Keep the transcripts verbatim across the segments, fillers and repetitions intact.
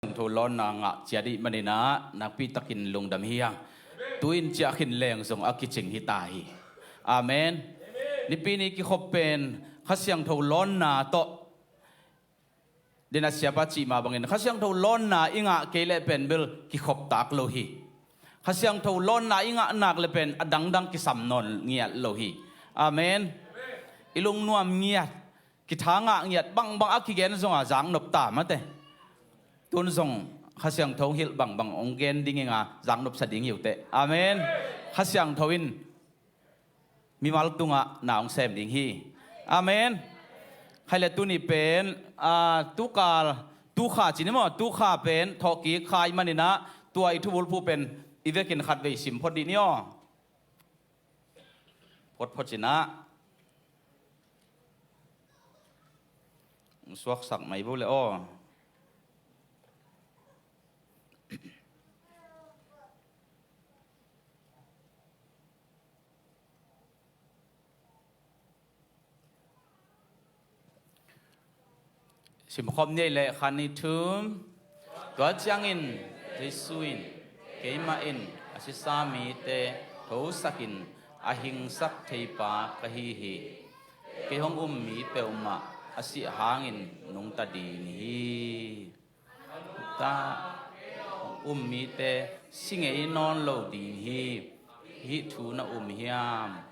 Siangtho lawnna ngah ciat ahih manin ah nakpi takin lungdam hi hang. Tu-in ciah khin leng zong a kicing hi ta hi. Amen. Nipi ni kikhop pen Kha Siangtho lawnna tawh, den a siapa cih mah bangin Kha Siangtho lawnna i ngah kei leh pen bel kikhop tak lo hi. Kha Siangtho lawnna i ngah nak le pen a dangdang kisam nawn ngiat lo hi. Amen. I lungnuam ngiat, kitha ngah ngiat, bangbang a kigen zong a zaknop ta mate. Tun zong Kha Siangtho hong hilh bangbang hong gen ding hi ing a, zaknop sa ding hi uh teh. Amen. Kha Siangtho in mimal tungah na hong sem ding hi. Amen. Khai le tuni pen, ah, tukal, tukha ci ni maw, tukha pen thawhkik kha ahih manin ah, tua i thubulphuh pen i vekin khatvei sim phot dih ni aw. Photphot ci-in ah suaksak mai bo le aw. Simkhop ni ei leh, khat, nih, thum. Tua ciangin Jesu in, "Keimah in a sisa mite thosakin a hingsak theipa ka hi hi. Kei hong um mi peuhmah a sih hangin nungta ding hi. Ta, hong um mite si ngei nawn lo ding hi. Hih thu na um hiam?"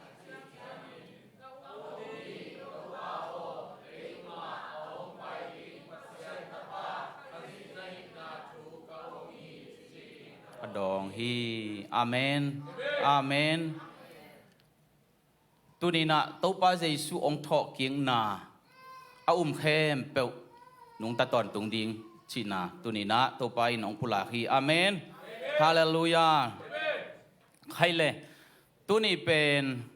A dawng hi. Amen. Amen. Tuni-in ah Topa Jesu hong thawhkikna a um khempeuh nungta tawntung ding cihna tuni-in ah Topa in hong pulak hi. Amen. Halleluiah. Khai le, tuni pen,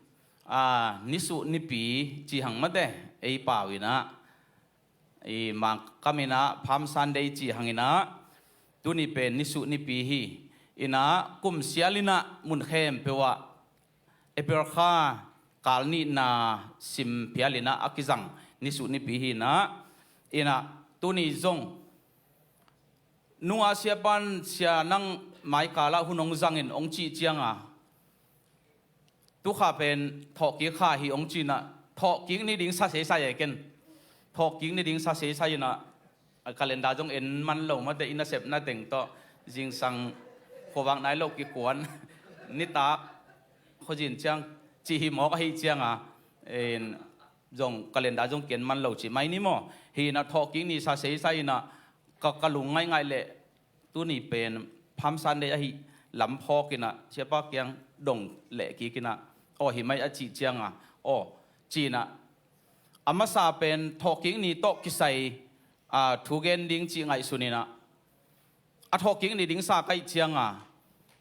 ah, nisuh nipi ci hang mate, ei pau-in ah, i Mangkam in ah Palm Sunday ci hangin ah, tuni pen nisuh nipi hi. In ah kum sial in ah mun khempeuh ah April kha kal nihna sim phial in ah a kizang nisuh nipi hi. In ah, in ah tuni zong nung a siapa in, "Sia, nang maikal ah hun hong zangin," hong cih ciang a, "Tukha pen thawhkik kha hi," hong ci-in ah, thawhkik ni ding sa seisai e ken. Thawhkik ni ding sa seisai in ah, a calendar zong en man lo mate, i nasepna teng tawh, zingsang khuavak nai lo kikuan, nitak khuazin ciang cih hi mawk ahih ciang a, en, zong calendar zong ki-en man lo cih mai ni maw. Hi-in ah thawhkik ni sa seisai in ah, ka, ka lung ngaingai leh, tuni pen Palm Sunday ahih lam phawk in ah siapa kiang dong leh kik in ah, "Aw, hi mai," a cih ciang a, "Aw," ci-in ah, a masa pen thawhkik ni tawh kisai, a, thu gen ding cih ngaihsun in ah, a thawhkik ni ding sa ka hih ciang a,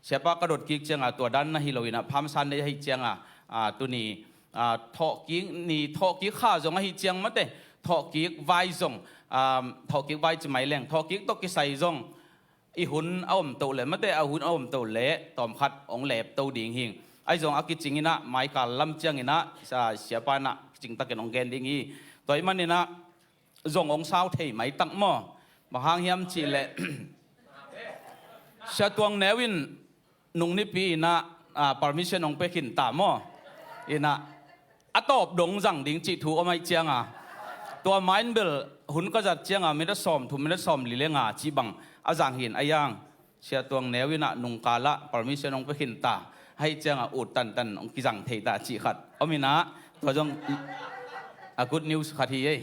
siapa ka dot kik ciang a, tua dan na hi lo in ah Palm Sunday ahih ciang a, a, tuni, a, thawhkik ni, thawhkik kha zong ahih ciang mate, thawhkik vai zong, a, thawhkik vai ci mai leng, thawhkik tawh kisai zong i hun a om to leh mate, a hun a om to leh tawmkhat hong lepto ding hi. Ahi zong a kicing in ah, maikal lam ciang in ah, sa, siapa in ah kicing takin hong gen ding hi. Tua ahih manin ah zong hong sau thei mai tak maw. Bang hang hiam cih leh, Sia Tuang Neu in nung nipi in ah, a, permission hong pia khin ta maw. In ah, a tawp dong zang ding cih thu om ahih ciang a, tua ma-in bel hun ka zat ciang a, minute sawm thum, minute sawm li le nga cih bang a zang hi-in, a yang, Sia Tuang Neu in ah nungkal ah permission hong pia khin ta. Ahih ciang a, ut tantan hong kizang thei ta cih khat om in ah, tua zong a good news khat hi ei.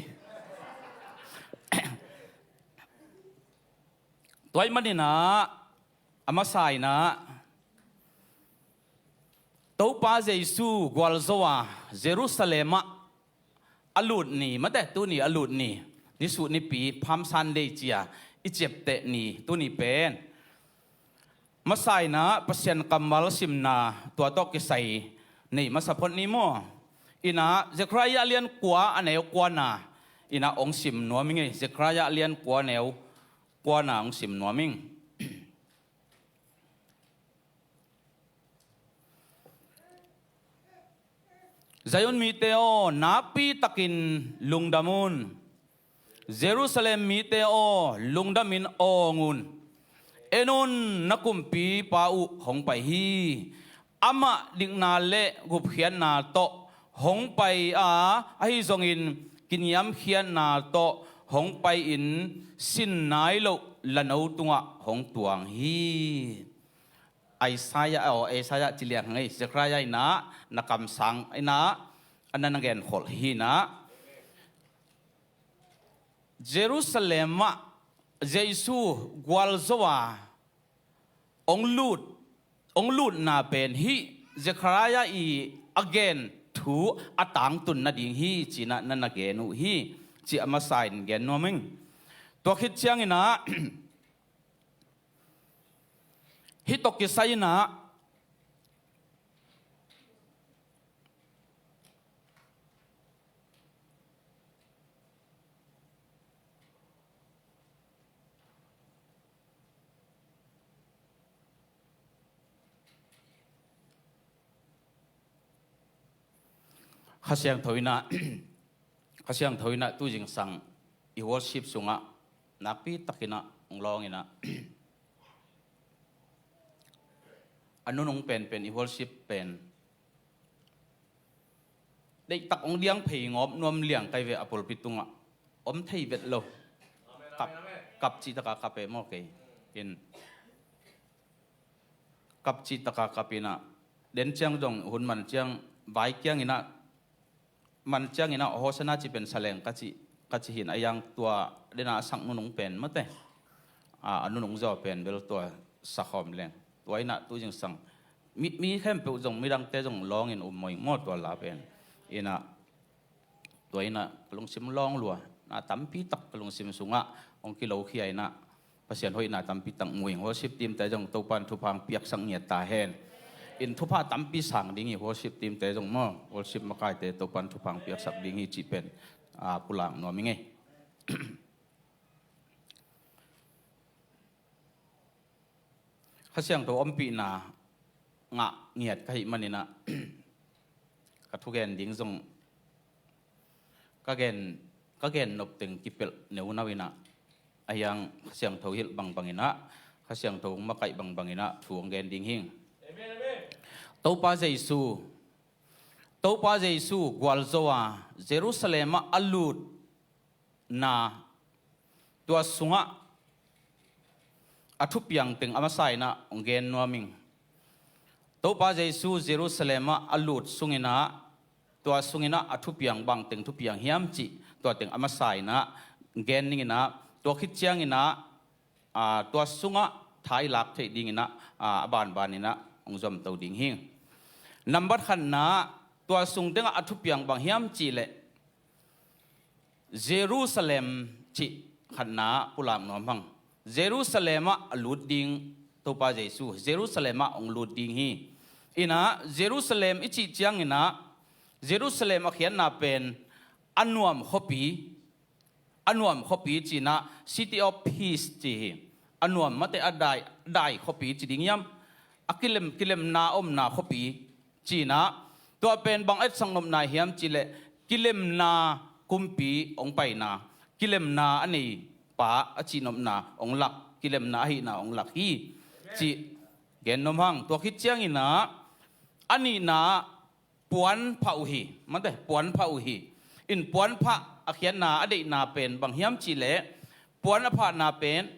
Tua ahih manin ah, a masa in ah, Topa Jesu gualzo a Jerusalem ah a lut ni mate, tuni a lut ni, nisuh nipi, Palm Sunday ci-a i ciapteh ni, tuni pen masa in ah Pasian kammal simna tua tawh kisai nei masa phot ni maw. In ah Zekhariah lian kua, a neu kuana in ah hong sim nuam ing ei. Zekhariah lian kua, neu kuana hong sim nuam ing. Zion mite aw, nakpi takin lungdam un. Jerusalem mite aw, lungdamin awng un. En un, na kumpipa uh hong pai hi. Amah dikna le gupkhiatna tawh hong pai a, ahi zongin kiniamkhiatna tawh hong pai-in sin nai loh lano tungah hong tuang hi. Isaiah, aw, Isaiah ci liang hang ei, Zechariah inah na kamsang inah a na na genkholh hi inah. Jerusalem ah Jesu gualzo a hong lut, hong lutna pen hih Zechariah i a gen thu a tangtun nading hi, ci inah na na gen uh hi, ci a masa in gen nuam ing. Tua khit ciang inah hih tawh kisai inah Kha Siangtho inah, Kha Siangtho inah tu zingsang i worship sungah nakpi tak inah hong lawng inah a nunung penpen i worship pen deihtak hong diang phei ngawp nuam liang kai ve a pulpit tungah om thei vet lo. Kap, kap cih taka kap e maw kei. In kap cih taka kap inah den ciang zong hun man ciang vai kiang inah man ciang inah Hosanna ci pen sa leng ka ci, ka ci hi inah a yang tua dena a sak nunung pen mate. A, a nunung zaw pen bel tua sa khawm leng. Tua inah tu zingsang mi, mi khempeuh zong midangte zong lawngin um mawing maw tua la pen. Inah tua inah ka lungsim lawng lua, na tampi tak ka lungsim sungah hong kilokhia inah Pasian hoihna tampi tak mu ing. Worship team te zong Topan thupha hong piaksak ngiat ta hen. In thupha tampi sang ding hi worship team te zong maw. Worship makaite Topan thupha hong piaksak ding hi cih pen, a, pulak nuam ing ei. Kha Siangtho ompihna ngah ngiat ka hih man inah ka thugen ding zong ka gen, ka gen nop teng kipelh neunau inah a hiang Kha Siangtho hilh bangbang inah, Kha Siangtho makaih bangbang inah thu hong gen ding hing. Topa Jesu, Topa Jesu gualzo a Jerusalem ah a lut na tua sungah a thupiang teng a masa inah hong gen nuam ing. Topa Jesu Jerusalem ah a lut sunginah tua sunginah a thupiang bang teng thupiang hiam cih tua teng a masa inah gen ninginah tua khit cianginah, a, tua sungah tha i lak theih dinginah, a, a banbaninah hong zomto ding hing. Nambat khatna tua sung tengah a thupiang bang hiam cihleh Jerusalem cih khatna pulak nuam hang. Jerusalem ah a lut ding Topa Jesu Jerusalem ah hong lut ding hi. Inah Jerusalem i cih cianginah Jerusalem a khiatna pen a nuam khuapi, a nuam khuapi cinah City of Peace ci hi. A nuam mate a dai, dai khuapi ci ding hiam? A kilem, kilemna omna khuapi cinah tua pen bang a etsak nopna hiam cihleh kilemna kumpi hong paina, kilemna a nei pa a cihnopna hong lak, kilemna ahihna hong lak hi cih gen nuam hang. Tua khit cianginah a nihna puanphah uh hi, mate puanphah uh hi. In puanphah a khiatna a deihna pen bang hiam cihleh puan a phahna pen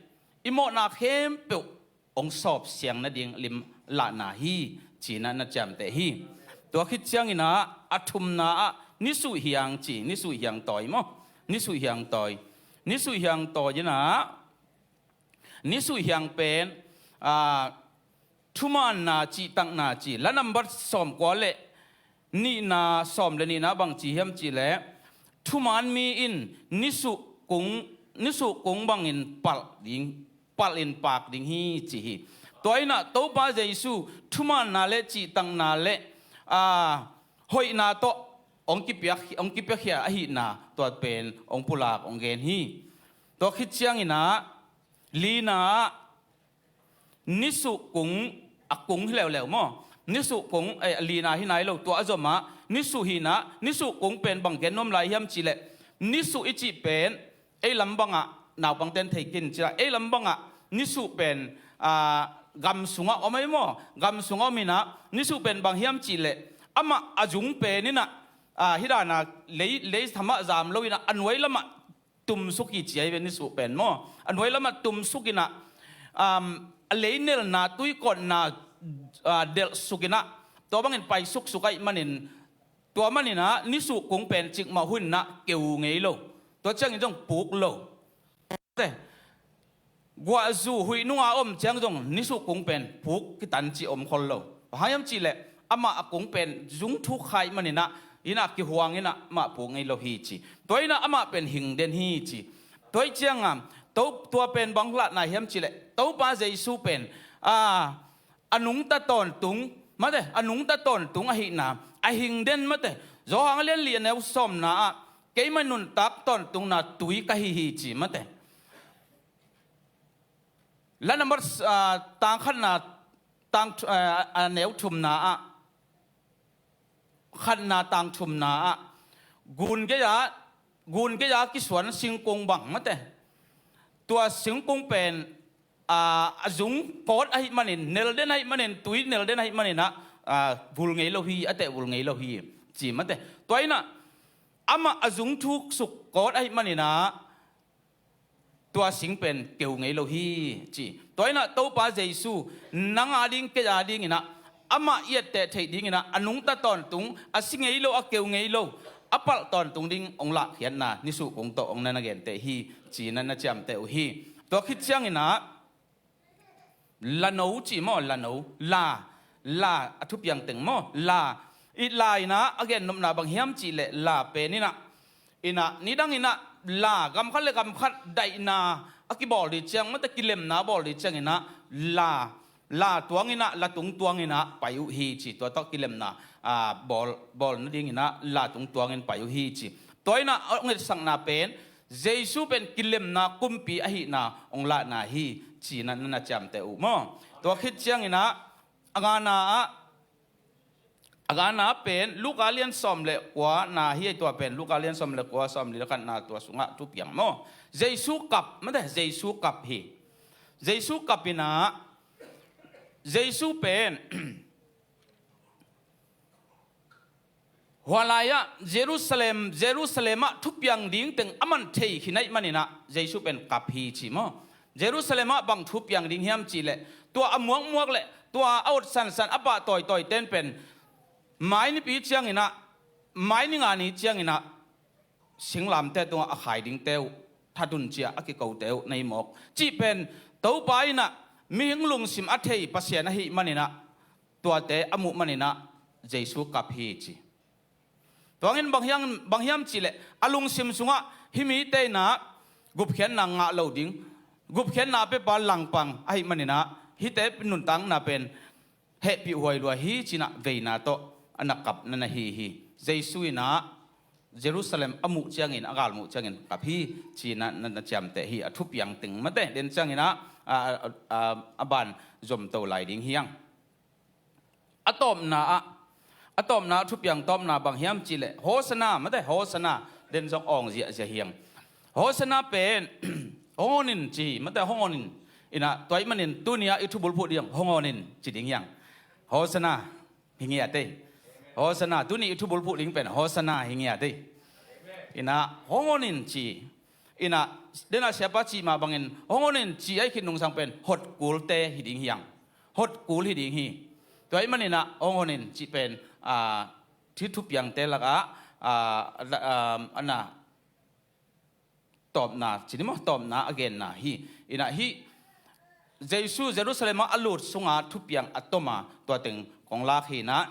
i mawhna khempeuh hong sawp siang nading lim lahna hi cinah na ciamteh hi. Tua khit cianginah a thumna ah nisuh hiang ci, nisuh hiang tawi maw? Nisuh hiang tawi. Nisuh hiang tawi inah nisuh hiang pen, a, thumaanna cihtakna ci. La nambat sawmkua le nihna, sawm le nihna bang ci hiam cihleh thumaan mi in nisuh kung, nisuh kung bangin palh ding, palhin paak ding hi ci hi. Tua inah Topa Jesu thumaanna le cihtakna le, a, hoihna tawh hong kipiak, hong kipiakhia ahihna tua pen hong pulak hong gen hi. Tua khit cianginah lina ah nisuh kung, a kung hi leuleu maw? Nisuh kung, eh, lina hi nai lo, tua a zomah nisuh hinah, nisuh kung pen bang gen nuam lai hiam cihleh nisuh i cih pen ei lam bangah naupangten thei khin cila, ei lam bangah nisuh pen, aa, gam sungah om ei maw? Gam sungah om inah nisuh pen bang hiam cihleh amah a zung pen inah, aa, hih dana lei, lei thamah zam lo inah a nuai lamah tumsuk hi ci ahi ve nisuh pen maw? A nuai lamah tumsuk inah, um, a lei nelna tuikotna, aa, delhsuk inah tua bangin paisuksuk ahi manin, tua maninah nisuh kung pen cikmah huninah keu ngei lo. Tua ciangin zong puk lo. Te, guahzu huih nunga om ciang zong nisuh kung pen puk kitan ci om khol lo. Bang hang hiam cihleh amah a kung pen zung thuk khai maninah, inah kihuang inah amah puk ngei lo hi ci. Tua inah amah pen hing den hi ci. Tua ih cianga, to, tua pen bang lahna hiam cihleh Topa Jesu pen, aa, a nungta tawntung, mate, a nungta tawntung ahihna, a hing den mate. Johan a lian li a neu sawmna ah, keima nuntak tawntungna tui ka hi hi ci mate. La number, ah, tang khatna, tang th-, ah, a neu thumna ah, khatna tang thumna ah, gun gei-a, gun gei-a kisuan singkung bang mate. Tua singkung pen, aa, a zung kawt ahi manin, nel den ahi manin, tui nel den ahi maninah, aa, vul ngei lo hi, a teh vul ngei lo hi ci mate. Tua inah amah a zung thuksuk kawt ahi maninah tua sing pen keu ngei lo hi ci. Tua inah Topa Jesu nang a ding, kei a dinginah amah i etteh theih dinginah a nungta tawntung, a si ngei lo, a keu ngei lo, a palh tawntung ding hong lahkhiatna nisuh kung tawh hong na na genteh hi ci na na ciamteh uh hi. Tua khit cianginah lano ci maw, lano, la, la a thupiang teng maw, la, i la inah a gennopna bang hiam cihleh la pen inah, inah nidang inah la, gam khat le gam khat daihna a kibawl dih ciang mate, kilemna bawl dih cianginah la, la tuanginah, la tung tuanginah pai uh hi ci. Tua tawh kilemna, aa, bawl, bawl nadinginah la tung tuangin pai uh hi ci. Tua inah hong etsakna pen Jesu pen kilemna kumpi ahihna hong lahna hi ci na na ciamteh uh maw? Tua khit cianginah a ngana ah, a ngana pen Luka lian sawm le kuana hi, tua pen Luka lian sawm le kua, sawm li le khatna tua sungah thupiang maw? Jesu kap mate, Jesu kap hi. Jesu kap inah, Jesu pen hua lai-ah Jerusalem, Jerusalem ah thupiang ding teng a man thei khin ahi maninah Jesu pen kap hi ci maw? Jerusalem ah bang thupiang ding hiam cihleh tua a muakmuak le tua a ot sansan, a pah tawitawi ten pen mai nipi cianginah, mai ni nga ni cianginah singlamte tungah a khai dingte uh, thatun ciah a kikote uh na hi mawk cih pen Topa inah mihing lungsim a thei Pasian ahi maninah tuate a muh maninah Jesu kap hi ci. Tua hangin bang hiam, bang hiam cihleh a lungsim sungah hih mite inah gupkhiatna ngah lo ding, gupkhiatna a pepa langpang ahi maninah hihte nuntakna pen hehpih huai lua hi cinah veina tawh a na kap na na hi hi. Jesu inah Jerusalem a muh ciangin, a galmuh ciangin kap hi cinah na na ciamteh hi. A thupiang teng mate den cianginah a, a, a, a ban zomto lai ding hi hang. A tawpna ah, a tawpna ah thupiang tawpna bang hiam cihleh Hosanna mate, Hosanna den zong awng ziahziah hi hang. Hosanna pen hong honin ci mate, hong honin. Inah tua ahi manin tuni-ah i thubulphuh ding hong honin ci ding hi hang. Hosanna hi ngiat ei. Hosanna, tuni i thubulphuh ding pen Hosanna hi ngiat ei. Inah hong honin ci. Inah dena siapa cih mah bangin hong honin ci ahi khit nungsang pen hotkulte hi ding hi hang. Hotkul hi ding hi. Tua ahi maninah hong honin cih pen, aa, hih thupiangte lakah, aa, a na tawpna ci ni maw, tawpna a genna hi. Inah hih Jesu Jerusalem ah a lut sunga thupiang a toma tua teng kong lak hi inah.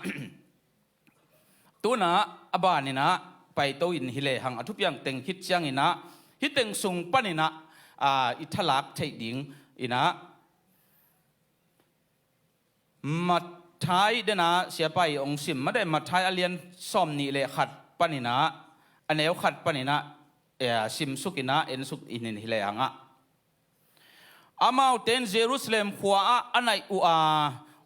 Tunah a baninah paito in hi lehang a thupiang teng khit cianginah hih teng sung paninah, aa, i thalak theih ding inah Matthai dena siapa i hong sim mate, Matthai a lian sawm nih le khat paninah, a neu khat paninah, eh, simsuk inah ensuk in hi lehangah. Amaute in Jerusalem khua ah a naih uh a,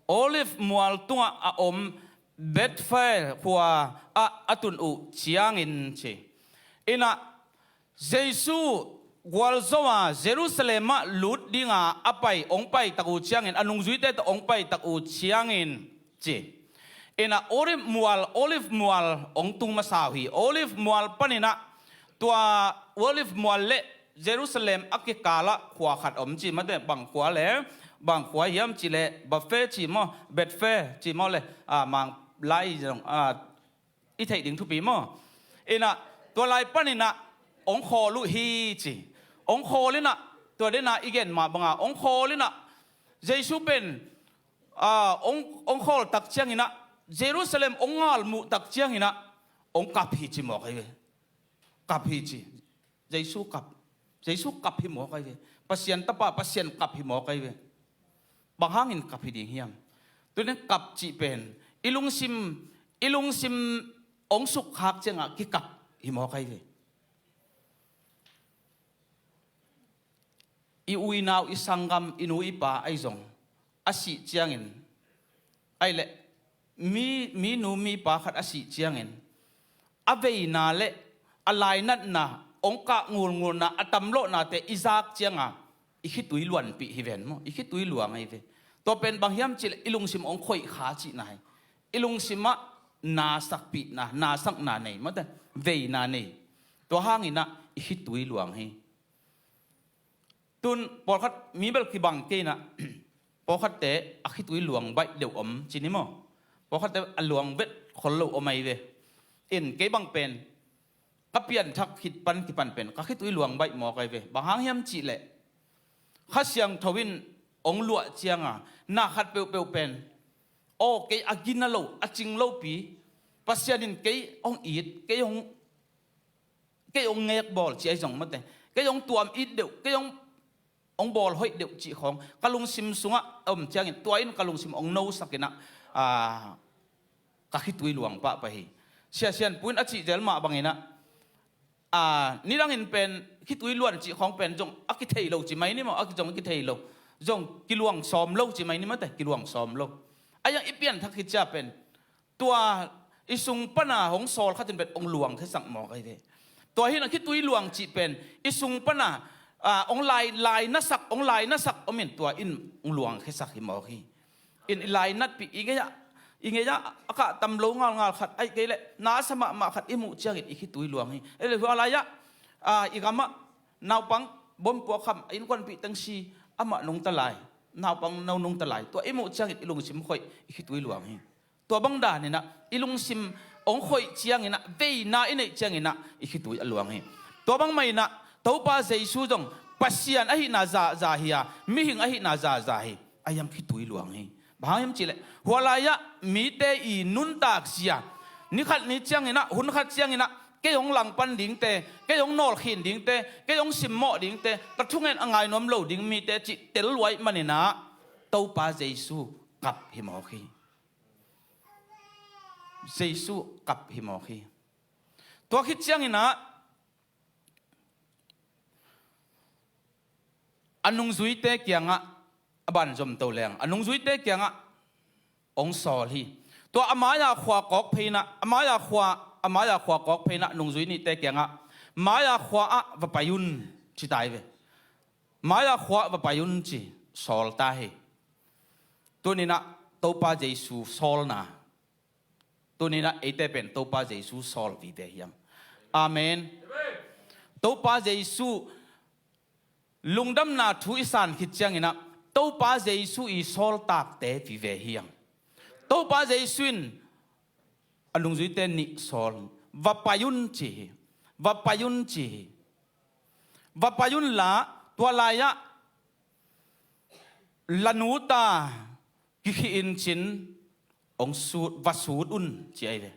Olive mual tungah a om Bethphage khua ah a tun uh ciangin ci. Inah Jesu gualzo a Jerusalem ah lut dinga a pai, hong pai tak uh ciangin, a nungzuite tawh hong pai tak uh ciangin ci. Inah Olive mual, Olive mual hong tung masa uh hi. Olive mual paninah tua Olive mual le Jerusalem a kikalah khua khat om ci mate, bang khua le, bang khua hiam ci le, Bethfage ci maw, Bethfage ci maw le, a, Mang lai zong, a, i theih ding thupi maw? Inah tua lai paninah hong khawl uh hi ci. Hong khawl inah tua dena i gen mah banga hong khawl inah Jesu pen, a, hong, hong khawl tak cianginah Jerusalem hong ngalmuh tak cianginah hong kap hi ci mawk ahi ve. Kap hi ci. Jesu kap. Jesu kap hi mawk ahi ve. Pasian tapa, Pasian kap hi mawk ahi ve. Bang hangin kap hi ding hiam? Tunin kap cih pen i lungsim, i lungsim hong sukkhak ciangah kikap hi mawk ahi ve. I u i nau, i sanggam, i nu i pa ahi zong a sih ciangin, ahi leh mi, mi nu mi pa khat a sih ciangin a veina le a lainatna, hong kah ngulngulna, a tamlawhnate i zak cianga i khitui luanpih hi ven maw? I khitui luang ahi ve. Tua pen bang hiam cih leh i lungsim hong khoih kha cihna hi. I lungsimah nasakpihna, nasakna nei mate, veina nei. Tua hanginah i khitui luang hi. Tun pawlkhat mi bel kibang kei inah pawlkhatte a khitui luang baih deuh om ci ni maw? Pawlkhatte a luang vet khol lo om ahi ve. In kei bang pen ka pianthak khit pan kipan pen ka khitui luang baih mawk ahi ve. Bang hang hiam cih leh Kha Siangtho in hong luah cianga na khat peuhpeuh pen, aw, kei a gina lo, a cing lopi, Pasian in kei hong it, kei hong kei hong ngekbawl ci ahi zong mate, kei hong tuam it deuh, kei hong, hong bawl hoih deuh cih khawng ka lungsim sungah a om ciangin tua in ka lungsim hong nosakinah, a, ka khitui luang pahpah hi. Sia Sian Pu in a cihzel mah banginah, a, nidangin pen khitui luan cih khawng pen zong a kithei lo ci mai ni maw? A ki zong a kithei lo, zong kiluang sawm lo ci mai ni mate, kiluang sawm lo. A iang i pianthak hi cia pen tua i sung pana hong sawl khatin pen hong luangkhiasak mawk ahi ve. Tua hinah khitui luang cih pen i sung pana, a, hong lai, lainasak, hong lainasak om in tua in hong luangkhiasak hi mawk hi. In i lainatpih i ngeia, i ngeia a kah tam lo ngalngal khat ahi kei leh na a sa mahmah khat i muh ciangin i khitui luang hi. Ei le hua lai-ah, a, i gamah naupang bompuak kham a innkuanpih tengsi amah nungta lai, naupang no nungta lai, tua i muh ciangin i lungsim khoih, i khitui luang hi. Tua bang daninah i lungsim hong khoih cianginah veina i neih cianginah i khitui a luang hi. Tua bangmah inah Topa Jesu zong Pasian ahihna zaza hi a, mihing ahihna zaza hi. A iang khitui luang hi. Bang hang hiam cihleh hua lai-ah mite i nuntak zia, nikhat ni cianginah, hun khat cianginah kei hong langpan dingte, kei hong nawlkhin dingte, kei hong simmawh dingte, ka thungen a ngai nuam lo ding mite cih tel luai maninah Topa Jesu kap hi mawk hi. Jesu kap hi mawk hi. Tua khit cianginah a nungzuite kiangah a banzom to leng a nungzuite kiangah hong sawl hi. Tua a mai-a khua kawk pheinah, a mai-a khua, a mai-a khua kawk pheinah nungzui nihte kiangah mai-a khua ah va pai un ci ta hi ve. Mai-a khua ah va pai un ci sawl ta hi. Tuninah Topa Jesu sawlna. Tuninah eite pen Topa Jesu sawl vive hiam? Amen. Topa Jesu lungdamna thu i san khit cianginah Topa Jesu i sawltakte vive hiam? Topa Jesu in a nungzuite nih sawl, va pai un ci hi. Va pai un ci hi. Va pai unla tua lai-ah la nuta kikhih in cin hong sut, va sut un ci ahi ve.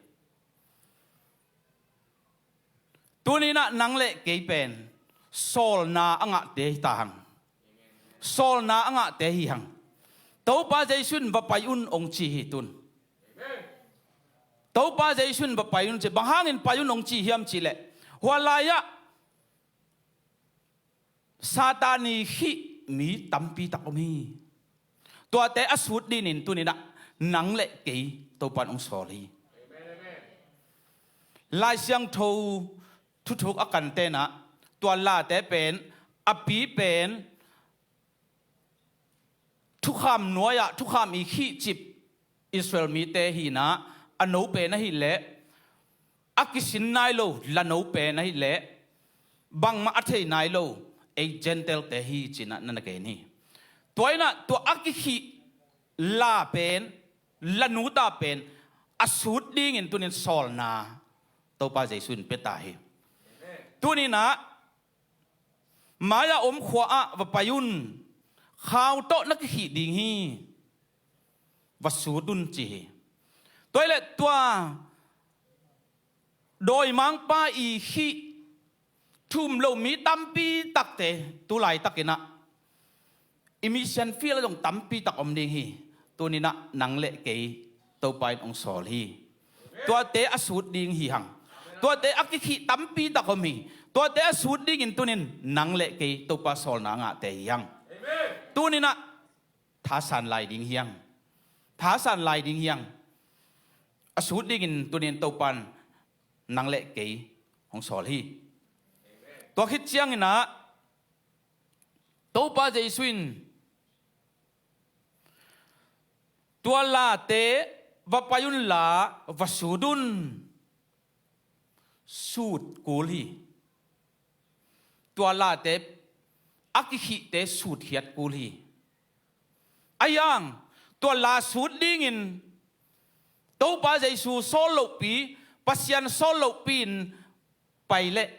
Tuninah nang le kei pen sawlna a ngahte hi ta hang. Sawlna a ngahte hi hang. Topa Jesu in va pai un hong ci hi tun. Topa Jesu in va pai un ci, bang hangin pai un hong ci hiam cihleh hua lai-ah Satan i khih mi tampi tak om hi. Tuate a sut dinin tuninah nang le kei Topan hong sawl hi. Lai Siangtho thuthuk a kan tenah tua late pen a pi pen thukham nuai-ah thukham i khihcip Israel mite hi-in ah, a no pen ahih leh, a kisin nai lo la no pen ahih leh, bangmah a thei nai lo ei Gentile-te hi ci-in ah na na gen hi. Tua in ah tua a kikhih la pen, la nuta pen a sut dingin tuni-in sawlna Topa Jesu in pia ta hi. Tuni-in ah mai-a om khua-ah va pai un, khau tawh na kikhih ding hi, va sut un ci hi. Tua ahih leh tua dawimangpa i khih thu um lo mi tampi takte tu laitakin ah i mission field ah zong tampi tak om ding hi. Tuni-in ah nang le kei Topa in hong sawl hi. Tuate a sut ding hi hang. Tuate a kikhih tampi tak om hi. Tuate a sut dingin tuni-in nang le kei Topa sawlna ngahte hi hang. Tuni-in ah thasan lai ding hi hang. Thasan lai ding hi hang. A sut dingin tuni-in Topa in nang le kei hong sawl hi. Tua khit ciangin ah Topa Jesu in tua late va pai unla va sut un, sut kul hi. Tua late a kikhihte sutkhiat kul hi. Ahi hang tua la sut dingin Topa Jesu sawl lohpi, Pasian sawl lohpi in pai leh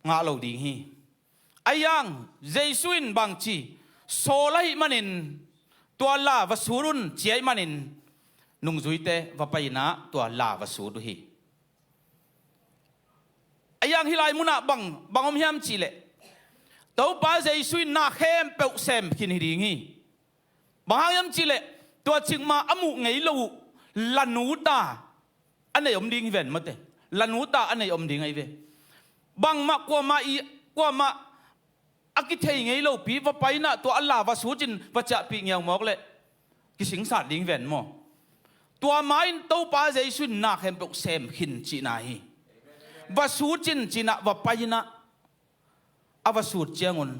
ngah lo ding hi. Ahi hang Jesu in bangci sawl ahih manin tua la va sut un ci ahih manin nungzuite va pai-in ah tua la va sut uh hi. Ahi hang hih lai munah bang, bang om hiam cih leh Topa Jesu in na khempeuh sem khin hi ding hi. Bang hang hiam cih leh tua cikmah a muh ngei lo uh la nuta a nei om ding hi ven mate. La nuta a nei om ding ahi ve. Bangmah kuamah i, kuamah a kithei ngei lopi va pai-in ah tua a la va sut in va ciahpih ngiau mawk leh kisingsat ding ven maw? Tua ma-in Topa Jesu in na khempeuh sem khin cihna hi. Va sut in ci-in ah va pai-in ah a va sut ciangun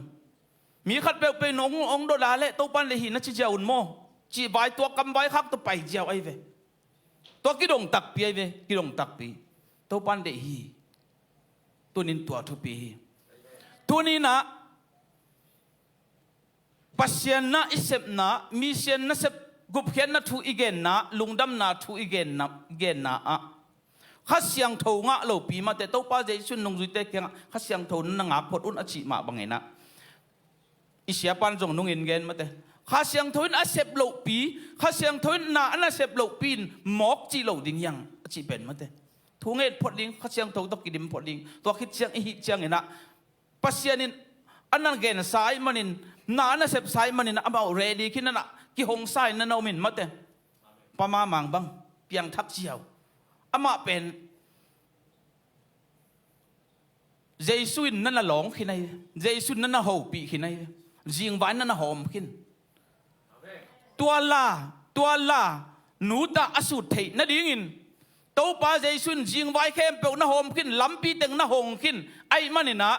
mi khat peuhpeuh in hong, hong dot a leh Topa in deih hi na ci ziau un maw? Cih vai, tua kam vai khak tawh pai ziau ahi ve. Tua kidong takpi ahi ve, kidong takpi. Topa in deih hi. Tuni-in tua thupi hi. Tuni-in ah Pasian na i sepna, mission nasep, gupkhiatna thu i genna, lungdamna thu i genna, genna ah Kha Siangtho ngah lopi mate, Topa Jesu in nungzuite kiangah Kha Siangtho na ngak phot un a cih mah bangin ah i siapa in zong nungin gen mate. Kha Siangtho in a sep lohpi, Kha Siangtho in na a na sep lohpi in mawk cih lo ding hi hang a cih pen mate. Thu nget phot ding, Kha Siangtho tawh kidim phot ding. Tua khit ciang i hih ciangin ah Pasian in a na gensa ahih manin, na a na sepsa ahih manin amau ready khin a na kihongsa in na na om in mate. Pa Mamang bang piangthak ziau. Amah pen Jesu in na na lawng khin ahi ve. Jesu in na na hopih khin ahi ve. Zingvai na na hawm khin. Tua la, tua la, nuta a sut theih nadingin Topa Jesu in zingvai khempeuh na hawm khin, lampi teng na hong khin. Ahih manin ah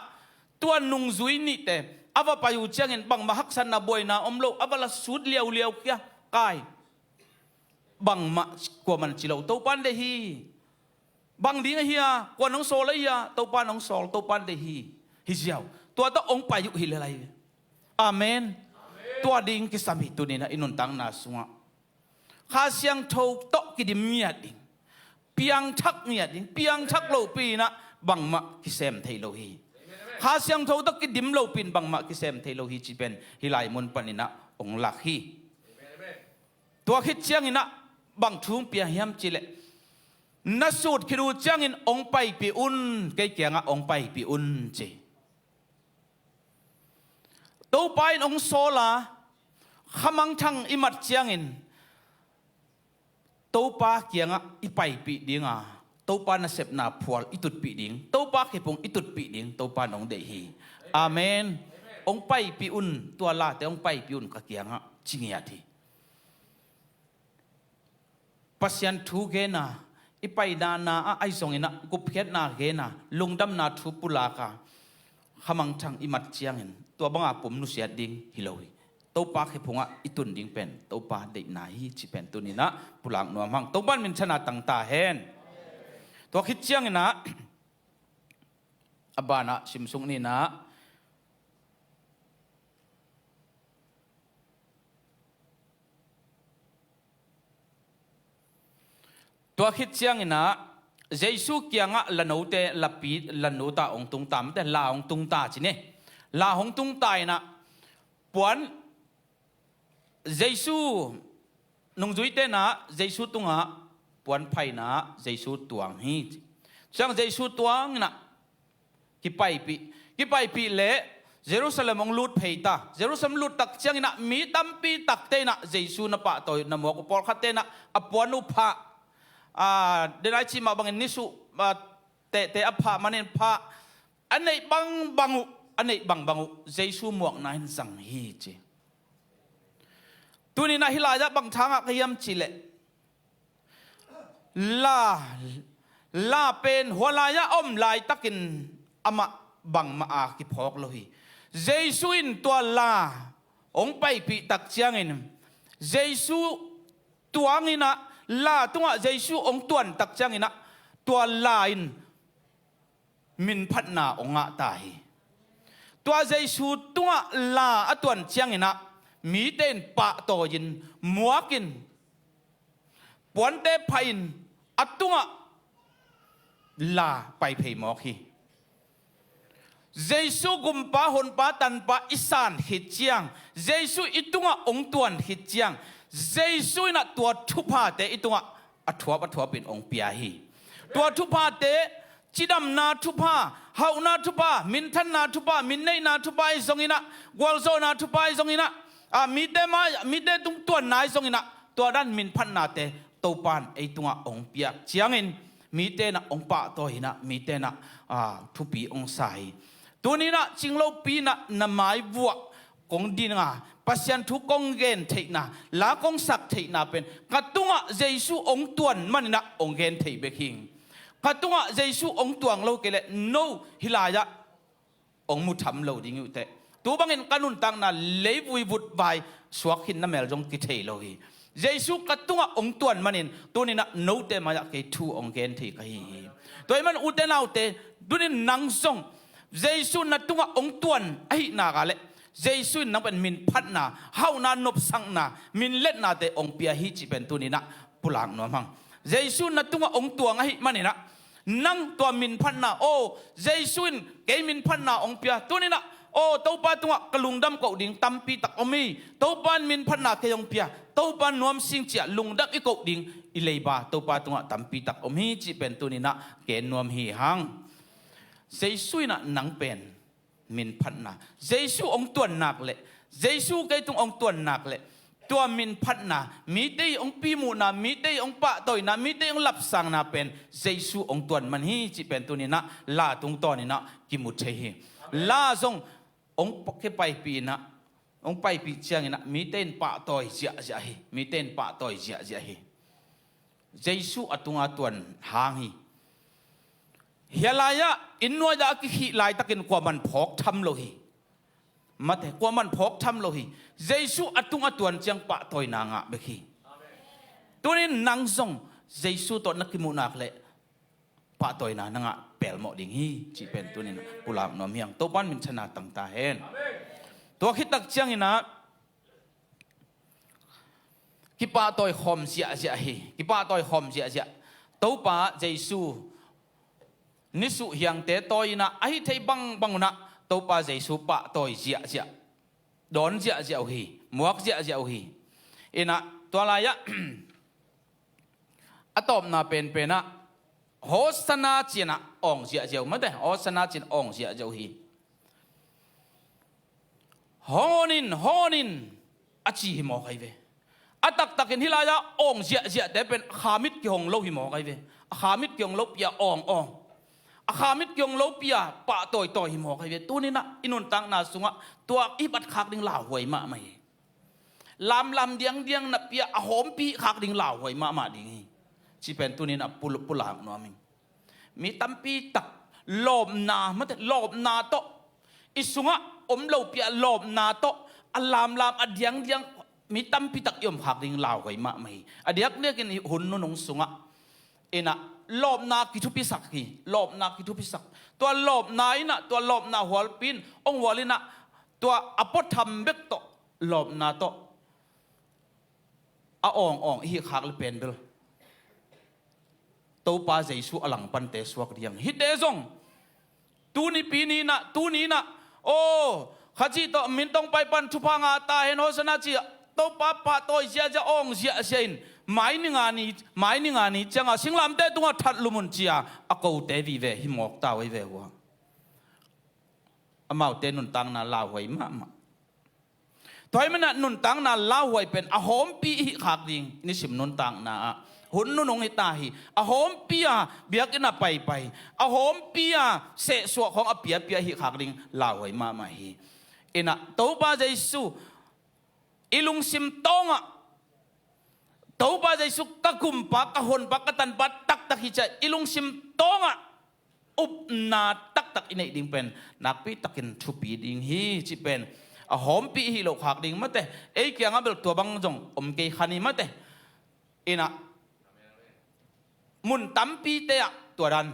tua nungzui nihte a va pai uh ciangin bangmah haksatna buaina om lo, a va la sut liauliau kia, kai. Bangmah kuaman ci lo, Topa in deih hi. Bang ding ahi a, kua in hong sawl ahi a, Topa in hong sawl, Topa in deih hi. Hi ziau. Tua tawh hong pai uh hi lel ahi. Amen. Tua ding kisam hi tuni-in ah i nuntakna sungah. Kha Siangtho tawh kidim ngiat ding, piangthak ngiat ding, piangthak lopi-in ah bangmah kisem thei lo hi. Kha Siangtho tawh kidim lopi-in bangmah kisem thei lo hi cih pen hih lai mun panin ah hong lak hi. Tua khit ciangin ah bang thu hong pia hiam cih leh, na sut khit uh ciangin hong paipih un, kei kiangah hong paipih un ci. Topa in hong sawl a, khamangthang i mat ciangin Topa kiangah i paipih ding a, Topa nasepna phual i tutpih ding, Topa khepung i tutpih ding Topa in hong deih hi. Amen. Hong paipih un, tua late hong paipih un ka kiangah ci ngiat hi. Pasian thu gen a, i paina na ah ahi zongin ah gupkhiatna gen a, lungdamna thu pulak a, khamangthang i mat ciangin tua banga pum nusiat ding hi lo hi. Topa khe phungah i tun ding pen Topa deihna hi cih pen tuninah pulak nuam hang. Topa in minthanna tangta hen. Tua khit cianginah a banah simsuk ninah tua khit cianginah Jesu kiangah lanote lapi lanota hong tungta mate la hong tungta cine. La hong tungta inah puan Jesu nungzuite inah Jesu tungah puan phainah Jesu tuang hi. Ciang Jesu tuang inah kipaipih kipaipih leh Jerusalem hong lut phei ta. Jerusalem lut tak cianginah mi tampi takte inah Jesu na pahtawi na muak uh. Pawlkhatte inah a puan uh phah, a, denai cimah bangin nisuh, a, tehte a phah manin phah, a neih bangbang uh, a neih bangbang uh Jesu muakna in zang hi ci. Tuninah hih lai-ah bang thangah ka hiam cihleh la, la pen hua lai-ah a om laitakin amah bangmah a kiphawk lo hi. Jesu in tua la hong paipih tak ciangin Jesu tuanginah la tungah Jesu hong tuan tak cianginah tua la in minphatna hong ngah ta hi. Tua Jesu tungah la a tuan cianginah mite in pahtawi-in muakin puante phah in a tungah la pai phei mawk hi. Jesu gumpa honpa tanpa i san khit ciang Jesu i tungah hong tuan khit ciang Jesu inah tua thuphate i tungah a thuap a thuapin hong pia hi. Tua thuphate cidamna thupha, hauhna thupha, minthanna thupha, minneihna thupha ahi zonginah gualzawhna thupha ahi zonginah, a, mite mai mite tung tuanna ahi zonginah tua dan minphatnate Topa in ei tungah hong piak ciangin mite inah hong pahtawi inah mite inah, a, thupi hong sa hi. Tuninah cinglopi inah na maivuah kong dinga Pasian thu kong gen theihna la kong sak theihna pen ka tungah Jesu hong tuan maninah hong gen thei bek hi. Ka tungah Jesu hong tuang lo kei leh no hih lai-ah hong mu tham lo ding uh teh. Tu bangin ka nuntakna leivui vutvai suak khin na mel zong kithei lo hi. Jesu ka tungah hong tuan manin tuninah note mai-ah kei thu hong gen thei ka hi hi. Tua ahih man ute naute, tunin nang zong Jesu na tungah hong tuan ahih nak leh Jesu in nang pen minphatna, hauhna, nopsakna, minletnate hong pia hi cih pen tuninah pulak nuam hang. Jesu na tungah hong tuang ahih maninah nang tua minphatna, aw, Jesu in kei minphatna hong pia. Tuninah, aw, Topa tungah ka lungdam koh ding tampi tak om hi. Topa in minphatna kei hong pia. Topa nuam sing ciah lungdam i koh ding i leiba Topa tungah tampi tak om hi cih pen tuninah gen nuam hi hang. Jesu inah nang pen minphatna, Jesu hong tuan nak leh, Jesu kei tung hong tuan nak leh, tua minphatna, mite ih hong pimuhna, mite ih hong pahtawina, mite ih hong lapsangna pen Jesu hong tuan man hi cih pen tuninah la tungtawninah kimu thei hi. La zong hong kipaipih inah, hong paipih cianginah mite in pahtawi ziahziah hi. Mite in pahtawi ziahziah hi. Jesu a tunga tuan hang hi. Hia lai-ah inn nuai-ah a kikhih laitakin kuaman phawk tham lo hi. Mate, kuaman phawk tham lo hi. Jesu a tunga tuan ciang pahtawina ngah bek hi. Tunin nang zong Jesu tawh na kimuh nak leh pahtawina na ngah pelmawh ding hi cih pen tunin pulak nuam hi hang. Topa in minthanna tangta hen. Tua khit tak cianginah kipahtawi khawm ziahziah hi. Kipahtawi khawm ziahziah. Topa Jesu nisuh hiangte tawi inah a hih theih bangbang unah Topa Jesu pahtawi ziahziah, dawn ziahziah uh hi. Muak ziahziah uh hi. Inah tua lai-ah a tawpna penpenah Hosanna ci-inah awng ziahziah uh, mate, Hosanna ci-in awng ziahziah uh hi. Hong on in, hong on in a ci hi mawk ahi ve. A taktakin hih lai-ah awng ziahziahte pen a khamit kihong lo hi mawk ahi ve. A khamit kihong lo pi-a awng awng, a khamit kihong lo pi-a pahtawitawi hi mawk ahi ve. Tuninah i nuntakna sungah tua i bat khak ding lauhuai mahmah hi. Lamlam diangdiang na pi-a a hawmpi khak ding lauhuai mahmah ding hi. Cih pen tuninah pul- pulak nuam hi. Mi tampi tak lawpna, mate, lawpna tawh i sungah om lopi a lawpna tawh a lamlam a diangdiang mi tampi tak i om khak ding lauhuai mahmah hi. A diakdiakin i hun nunung sungah inah lawpna kithupisak hi. Lawpna kithupisak. Tua lawpna inah, tua lawpna hualpi in hong hual inah, tua a puatham bek tawh, lawpna tawh a awngawng i hih khak le pen bel Topa Jesu a langpante suak ding hi. Hihte zong tuni pi ni inah, tuni inah, aw, Khazih tawh mintong pai pan thupha ngah ta hen, Hosanna ci, Topa pahtawi ziahziah, awng ziahziah in, mai ni nga ni, mai ni nga ni ciangah singlamteh tungah that lum un ci-a a kote vive hi mawk ta uh hi ve uh a. Amaute nuntakna lauhuai mahmah. Tua ahih manin ah nuntakna lauhuai pen a hawmpi i hih khak ding, i nisim nuntakna ah hun nunung hi ta hi. A hawmpi a biakinn a paipai, a hawmpi a sehsuah khawng a piapia i hih khak ding lauhuai mahmah hi. Inah Topa Jesu i lungsim tawngah, Topa Jesu ka gumpa, ka honpa, ka tanpa taktak hi ci-a i lungsim tawngah upna taktak i neih ding pen nakpi takin thupi ding hi cih pen a hawmpi i hih loh khak ding mate. Ei kiangah bel tua bang zong om kei kha ni mate. Inah mun tampite ah tua dan,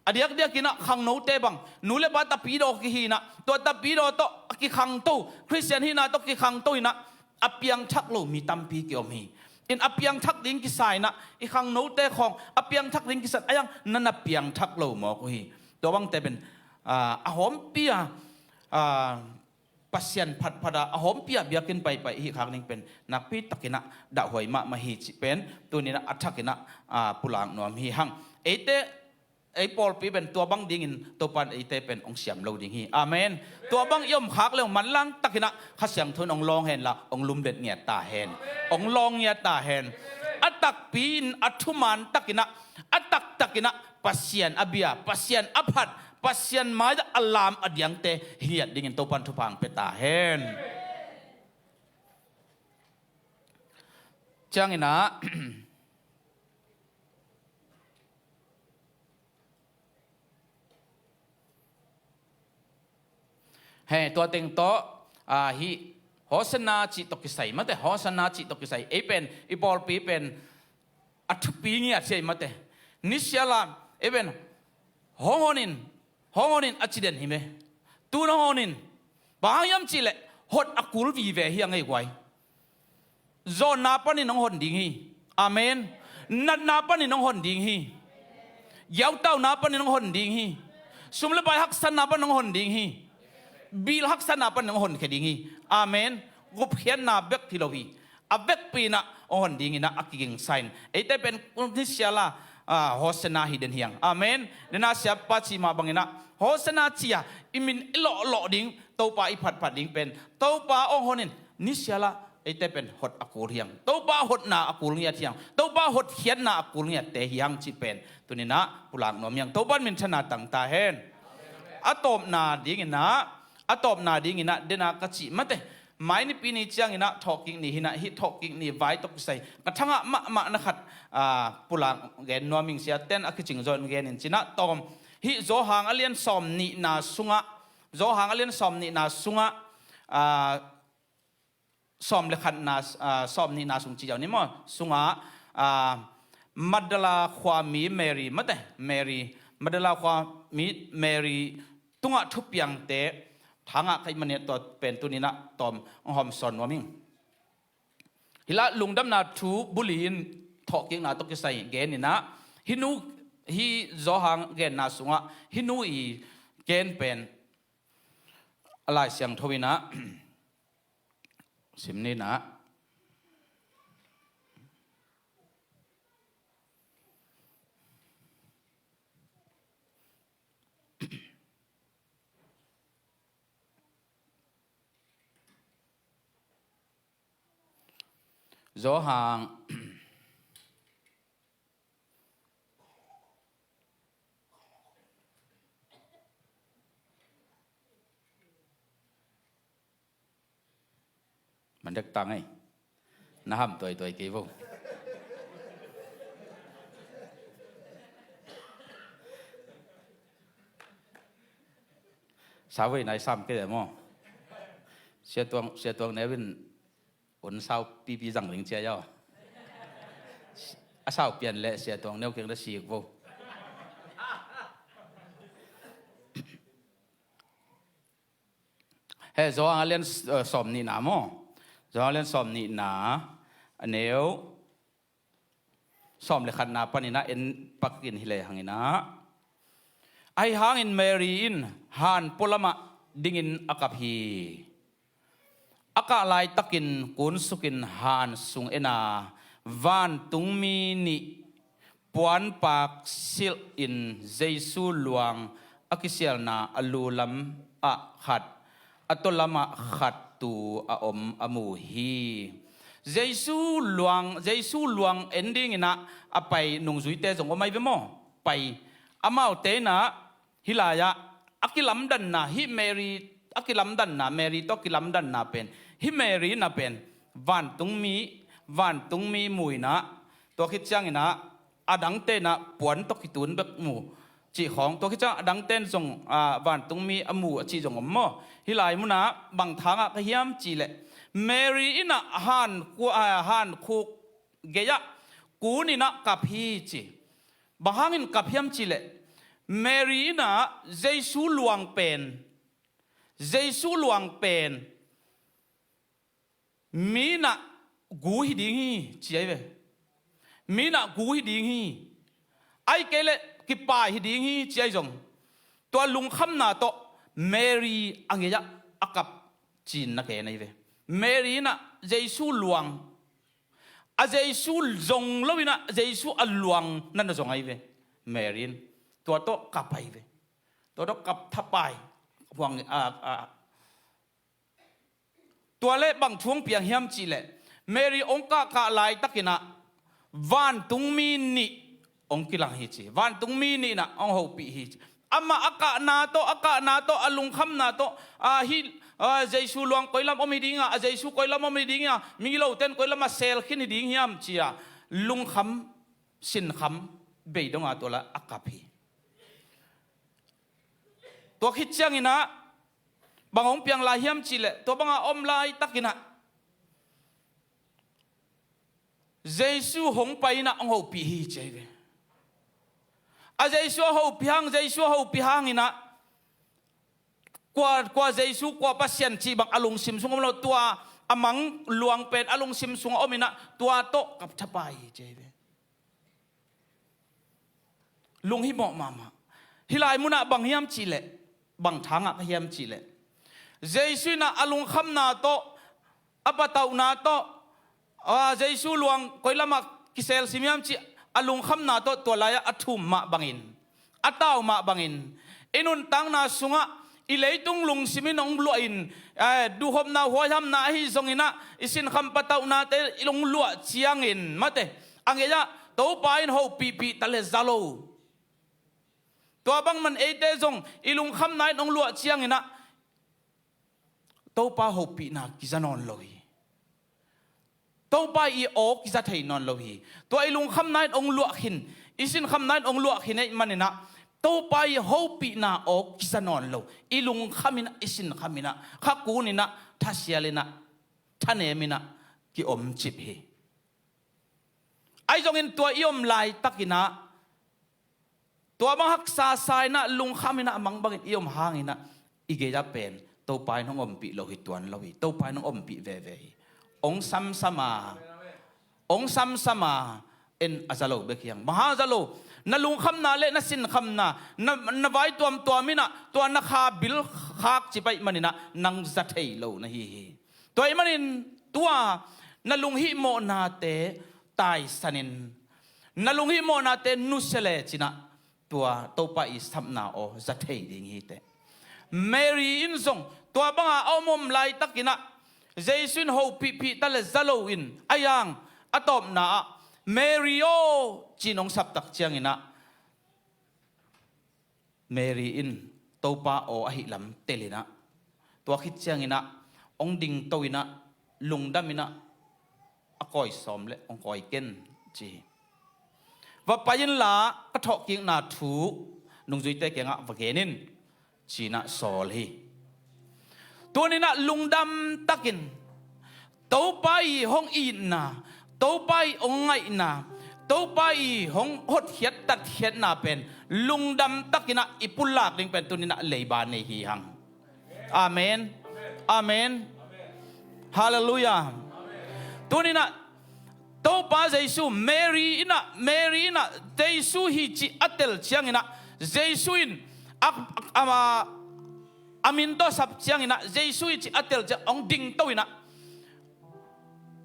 a diakdiakinah khangnote bang nu le pa tapidaw kihinah, tua tapidaw tawh a kikhangto, Khristian hihna tawh kikhangto inah a piangthak lo mi tampi kiom hi. In a piangthak ding kisa inah, i khangnote khawng a piangthak ding kisa a, ai ang na na piangthak lo mawk uh hi. Tua bangte pen, ah, a hawmpi a, ah, Pasian phatphat a, a hawmpi a biakinn paipai i hih khak ding pen nakpi takinah dahhuai mahmah hi cih pen tuni inah a thakinah, ah, pulak nuam hi hang. Eite, ei pawlpi pen tua bang dingin Topa in eite pen hong siam lo ding hi. Amen. Tua bang i om khak le hong manlang takinah Kha Siangtho in hong lawng henla hong lumlet ngiat ta hen. Hong lawng ngiat ta hen. A takpi in a thuman takinah, a taktakinah Pasian a bia, Pasian a phat, Pasian mai-ah a lam a diangte hi ngiat dingin Topa in thupha hong pia ta hen. Cianginah he, tua teng tawh, ah, hih Hosanna cih tawh kisai mate, Hosanna cih tawh kisai. Ei pen, i pawlpi pen a thupi ngiat hi ei mate. Nisiala, ei pen, hong hon in, hong hon in a ci den hi me. Tu-in hong hon in, bang hang hiam cihleh hot a kul vive hi a ngei guai. Zawnna panin hong hon ding hi. Amen. Natna panin hong hon ding hi. Giautauna panin hong hon ding hi. Sum le pai haksatna panin hong hon ding hi. Bil haksatna panin hong honkhia ding hi. Amen. Gupkhiatna bek hi lo hi. A vekpi inah hong hon ding inah a kigingsa in. Eite pen nisiala, ah, Hosanna hi den hi hang. Amen. Dena siapa cih mah bang inah Hosanna ci-a i min i lawhlawh ding, Topa i phatphat ding pen Topa hong hon in, nisiala eite pen hot a kul hi hang. Topa hotna a kul ngiat hi hang. Topa hotkhiatna a kul ngiatte hi hang cih pen tuni inah pulak nuam hi hang. Topa in minthanna tang ta hen. A tawpna ding inah, a tawpna ding inah dena ka cih mate. Mai nipi ni cianginah thawhkik ni hi inah, hih thawhkik ni vai tawh kisai ka thangah mahmahna khat, ah, pulak gen nuam ing. Siaten a kicing zaw in gen in ci inah tawm. Hih Johan a lian sawm nihna sungah, Johan a lian sawm nihna sungah, ah, sawm le khatna, ah, sawm nihna sung ci ziau ni maw? Sungah, ah, Magdala khuami Mary mate, Mary, Magdala khuami Mary tungah thupiangte thangah ka hih manin tua pen tuni inah tawm hong hawmsawn nuam ing. Hih lah lungdamna thu buli in thawhkikna tawh kisai gen inah, hih nu, hih Johan genna sungah hih nu i gen pen a Lai Siangtho inah sim ni inah. Johan Mandek tang ei. Na ham tuaituai kei vo. Sau vei nai sam kei maw? Sia Tuang, Sia Tuang Neu in un sau pipi zang ling cia yaw. A sau pian leh Sia Tuang Neu kiang da sik vo. He, Johan a lian, eh, sawm nihna maw? Johan a lian sawm nihna a neu sawm le khatna panin ah en pak in hi lehang in ah, ahi hangin Mary in han pualamah dingin a kap hi. A kah laitakin kunsukin han sung en a, vantungmi nih puanpak silhin Jesu luang a kisialna a lu lamah khat, a tua lamah khat tu a om a mu hi. Jesu luang, Jesu luang en dingin ah a pai nungzuite zong om ahi ve maw? Pai. Amaute in ah hih lai-ah a kilamdanna, hih Mary a kilamdanna, Mary tawh kilamdanna pen, hih Mary in ah pen vantungmi, vantungmi mu in ah, tua khit ciangin ah a dangte in ah puan tawh kitun bek mu cih khawng, tua khit ciang a dangte in zong, ah, vantungmi a mu a cih zong om maw? Hih lai munah bang thangah ka hiam cih leh, Mary in ah han ku-, ah, hankhuk gei-ah kun in ah kap hi ci. Bang hangin kap hiam cih leh, Mary in ah Jesu luang pen, Jesu luang pen mi in ah gu hi ding hi ci ahi ve. Mi in ah gu hi ding hi. Ahih kei leh kipai hi ding hi ci ahi zong, tua lungkhamna tawh Mary a gei-ah a kap ci-in na gen ahi ve. Mary in ah Jesu luang, a Jesu zong lo in ah Jesu a luang na na zong ahi ve. Mary in tua tawh kap ahi ve. Tua tawh kap thapai huang, a, a, tua leh bang thu hong piang hiam cih leh, Mary hong kahkah laitakin ah vantungmi nih hong kilang hi ci. Vantungmi nih in ah hong hopih hi ci. Amah a kahna tawh, a kahna tawh, a lungkhamna tawh, a, hih, a, Jesu luang koi lam om hi ding a, a Jesu koi lam om hi ding a, migilote in koi lamah sel khin hi ding hiam ci-a lungkham, sinkham bei dong a tua lai a kap hi. Tua khit ciangin ah bang hong piang lai hiam cih leh, tua bang a om laitakin ah Jesu hong pai in ah hong hopih hi ci ahi ve. A Jesu a hopih hang, Jesu a hopih hangin ah kua, kua Jesu, kua Pasian cih bang a lungsim sung om lo, tua a mang luang pen a lungsim sungah om in ah tua tawh kap thapai hi ci ahi ve. Lunghimawh mahmah. Hih lai munah bang hiam cih leh, bang thangah ka hiam cih leh, Jesu in ah a lungkhamna tawh, a patauhna tawh, a, Jesu luang koi lamah kisel sim hiam cih a lungkhamna tawh tua lai-ah a thum mah bangin, a tau mah bangin, i nuntakna sungah i leitung lungsim in hong luah in, eh, duhhopna huaihamna ahi zongin ah, i sinkham patauhnate in hong luah ciangin, mate, a gei-ah Topa in hopihpih ta leh za lo. Tua bangmah eite zong i lungkhamna in hong luah ciangin ah Topa hopihna kiza nawn lo hi. Topa i aw kiza thei nawn lo hi. Tua i lungkhamna in hong luah khin, i sinkhamna in hong luah khin ahih manin ah Topa i hopihna aw kiza nawn lo. I lungkham in ah, i sinkham in ah, kha kun in ah, thasial in ah, thanem in ah kiom cip hi. Ahi zongin tua i om laitakin ah, tua bang haksa sa in ah, lungkham in ah, a mang bangin i om hangin ah, i gei-ah pen Topa in hong ompih lo hi tuan lo hi. Topa in hong ompih veve hi. Hong samsam a, hong samsam a, en a za lo bek hi hang. Bang hang a za lo? Na lungkhamna leh na sinkhamna, na, na vai tuamtuam in ah, tua na kha bil khak cip ahih manin ah nang za thei lo na hi hi. Tua ahih manin tua na lunghihmawhnate taisanin, na lunghihmawhnate nusia lecin ah tua Topa i sapna aw za thei ding hi teh. Mary in zong tua bang a om om laitakin ah, Jesu in hopihpih ta leh za lo in, a yang a tawpna ah, "Mary aw," ci-in hong sap tak ciangin ah, Mary in Topa aw ahih lam tel in ah, tua khit ciangin ah hong dingto in ah, lungdam in ah, "A kawi sawm leh hong kawi ken," ci hi. "Va pai inla, ka thawhkikna thu nungzuite kiangah va gen in," ci-in ah sawl hi. Tuni-in ah lungdam takin Topa i hong itna, Topa i hong ngaihna, Topa i hong hotkhiat tatkhiatna pen lungdam takin ah i pulak ding pen tuni-in ah leiba nei hi hang. Amen. Amen. Halleluiah. Tuni-in ah Topa Jesu, Mary in ah, Mary in ah Jesu hi cih a tel ciangin ah, Jesu in a, a, a, a min tawh sap ciangin ah, Jesu hi cih a tel ciang hong dingto in ah,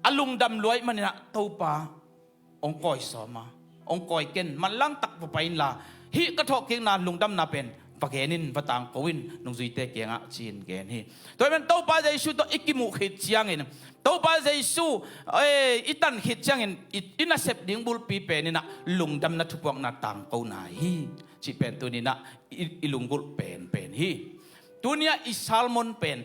a lungdam luai manin ah Topa hong kawi sawm a, hong kawi ken, manlang tak va pai inla, hih ka thawhkikna lungdamna pen va gen in, va tangko in, nungzuite kiangah ci-in gen hi. Tua ahih manin Topa Jesu tawh i kimuh khit ciangin, Topa Jesu, eh, i tan khit ciangin i, i nasep ding bulpi pen in ah lungdamna thupuakna tangkona hi cih pen tuni-in ah i, i lunggulh penpen hi. Tuni-ah i sermon pen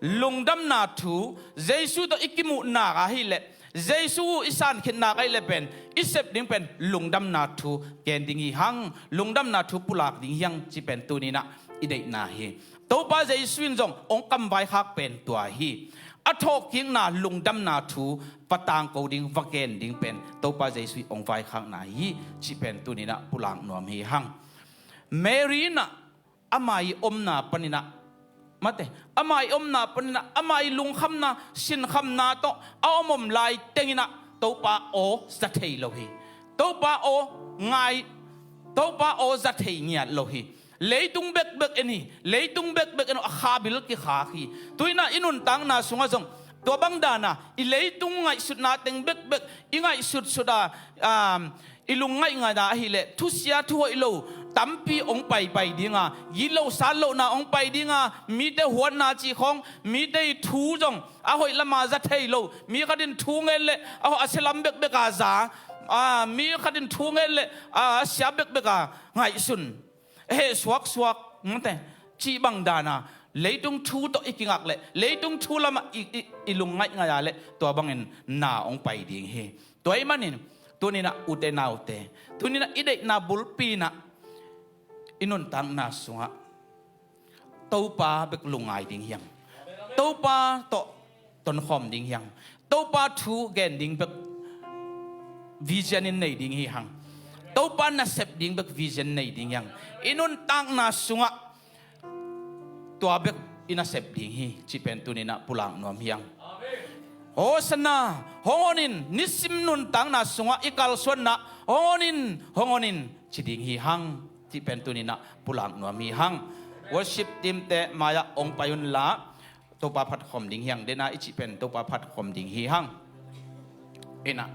lungdamna thu, Jesu tawh i kimuhnak ahih leh, Jesu i san khitnak ahih leh pen i sep ding pen lungdamna thu gen ding hi hang, lungdamna thu pulak ding hi hang cih pen tuni-in ah i deihna hi. Topa Jesu in zong hong kamvaikhak pen tua hi. A thawhkikna lungdamna thu va tangko ding, va gen ding pen Topa Jesu i hong vaikhakna hi cih pen tuni-in ah pulak nuam hi hang. Mary in ah ama i omna panin ah, mate, ama i omna panin ah, ama i lungkhamna, sinkhamna tawh a om om lai tengin ah Topa aw za thei lo hi. Topa aw ngai, Topa aw za thei ngiat lo hi. Leitung bekbek en hi, leitung bekbek en uh, a khabil kikhak hi. Tu-in ah i nuntakna sungah zong tua bang dan a i leitung ngaihsutna teng bekbek i ngaihsutsut a, um, i lungngaih ngaih a ahih leh thusia thuhoih lo tampi hong paipai ding a, gitlo satlohna hong pai ding a, mite huatna cih khawng, mite i thu zong a hoih lam a za thei lo, mi khat in thu ngen leh a, a sia lam bekbek a za, a, mi khat in thu ngen leh a, a sia bekbek a ngaihsun, heh suaksuak, mate, cih bang dan a leitung thu tawh i kingak leh leitung thu lam ah i, i, i lungngaih ngaih a leh tua bangin na hong pai ding hi. Tua ahih manin tuni-in ah ute naute, tuni-in ah i deihna bulpi in ah i nuntakna sungah Topa bek lungngai ding hi hang. Topa tawh tonkhawm ding hi hang. Topa thu gen ding bek vision in nei ding hi hang. Topa nasep ding bek vision nei ding hi hang. I nuntakna sungah tua bek i nasep ding hi cih pen tuni-in ah pulak nuam hi hang. Hosanna, hong hon in, nisim nuntakna sungah i kalsuanna, hong hon in, hong hon in ci ding hi hang cih pen tuni-in ah pulak nuam hi hang. Worship team te mai-ah hong pai unla, Topa phat khawm ding hi hang. Dena i cih pen Topa phat khawm ding hi hang. Ina.